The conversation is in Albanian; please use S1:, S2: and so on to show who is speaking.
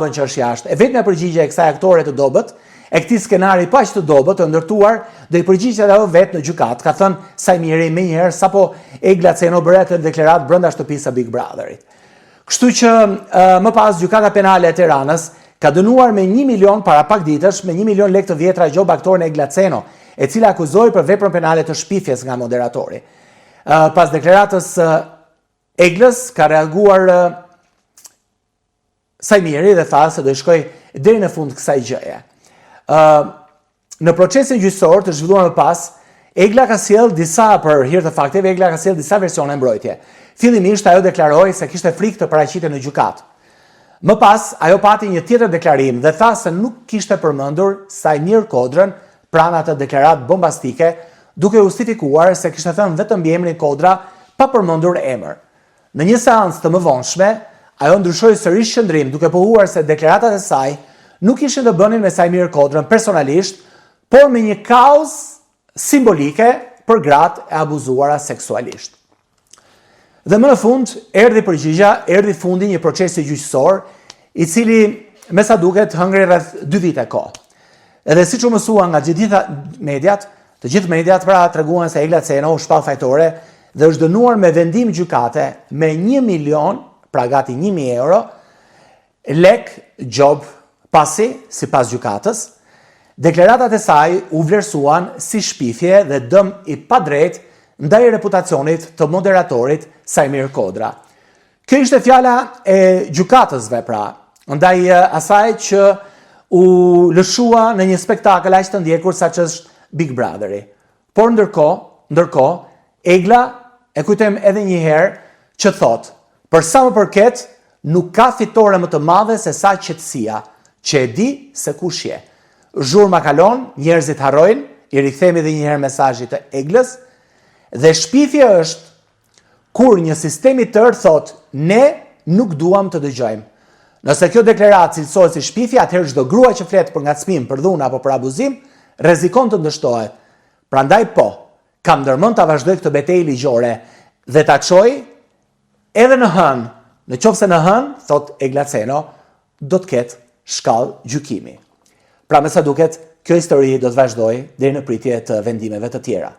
S1: Bën që është jashtë. E vetmja përgjigje e kësaj aktore të dobët, e këtij skenari po aq të dobët të ndërtuar, do i përgjigjet ajo vetë në gjykatë, ka thënë Saimiri menjëherë sapo Egla Ceno bëri atë deklaratë brenda shtëpisë së Big Brotherit. Kështu që më pas Gjykata Penale e Tiranës ka dënuar me 1 milion para pak ditësh me 1 milion lekë të vjetra gjobë aktoren Egla Ceno, e cila akuzohej për veprën penale të shpifjes nga moderatori. Pas deklaratës së Eglës ka reaguar Saimiri dhe tha se do i shkojë deri në fund kësaj gjëje. Ë në procesin gjyqësor të zhvilluar më pas, Egla ka sjellë disa për hir të fakteve, Egla ka sjellë disa versione mbrojtje. Fillimisht ajo deklaroi se kishte frikë të paraqitej në gjykatë. Më pas, ajo pati një tjetër deklarim dhe tha se nuk kishte përmendur Saimir Kodrën pra në atë deklaratë bombastike, duke justifikuar se kishte thënë vetëm mbiemrin Kodra pa përmendur emër. Në një seancë të mëvonshme, ajo ndryshoi sërish qëndrim duke pohuar se deklaratat e saj nuk kishin të bënin me Saimir Kodrën personalisht, por me një kauzë simbolike për gratë e abuzuara seksualisht. Dhe më në fund, erdhi përgjigja, erdhi fundi një procesi gjyqësor, i cili me sa duket hëngri rreth 2 vite kohë. Edhe siç u mësua nga të gjitha mediat, të gjithë mediat pra treguan se Egla Ceno u shpall fajtore dhe është dënuar me vendim gjykate me 1 milion, pra gati 1000 euro, lek gjobë pasi, sipas gjykatës, deklaratat e saj u vlerësuan si shpifje dhe dëm i padrejtë ndaj reputacionit të moderatorit Saimir Kodra. Kjo ishte fjala e gjykatësve pra, ndaj asaj që u lëshua në një spektakël aq të ndjekur sa ç'është Big Brotheri. Por ndërkohë, ndërkohë, Egla e kujtojmë edhe një herë që thotë, për sa më përket, nuk ka fitore më të madhe se sa qetësia, që e di se kush je. Zhurma kalon, njerëzit harrojnë, i rikthehemi edhe një herë mesazhit të Eglës, dhe shpifje është Kur një sistem i tërë thotë ne nuk duam të dëgjojmë. Nëse kjo deklaratë cilësohet si shpifje, atëherë çdo grua që flet për ngacmim, për dhunë apo për abuzim, rrezikon të ndëshkohet. Prandaj po, kam ndërmend ta vazhdoj këtë betejë ligjore dhe ta çoj edhe në hënë, në qoftë se në hënë, thotë Egla Ceno, do të ketë shkallë gjykimi. Pra me sa duket, kjo histori do të vazhdojë deri në pritje të vendimeve të tjera.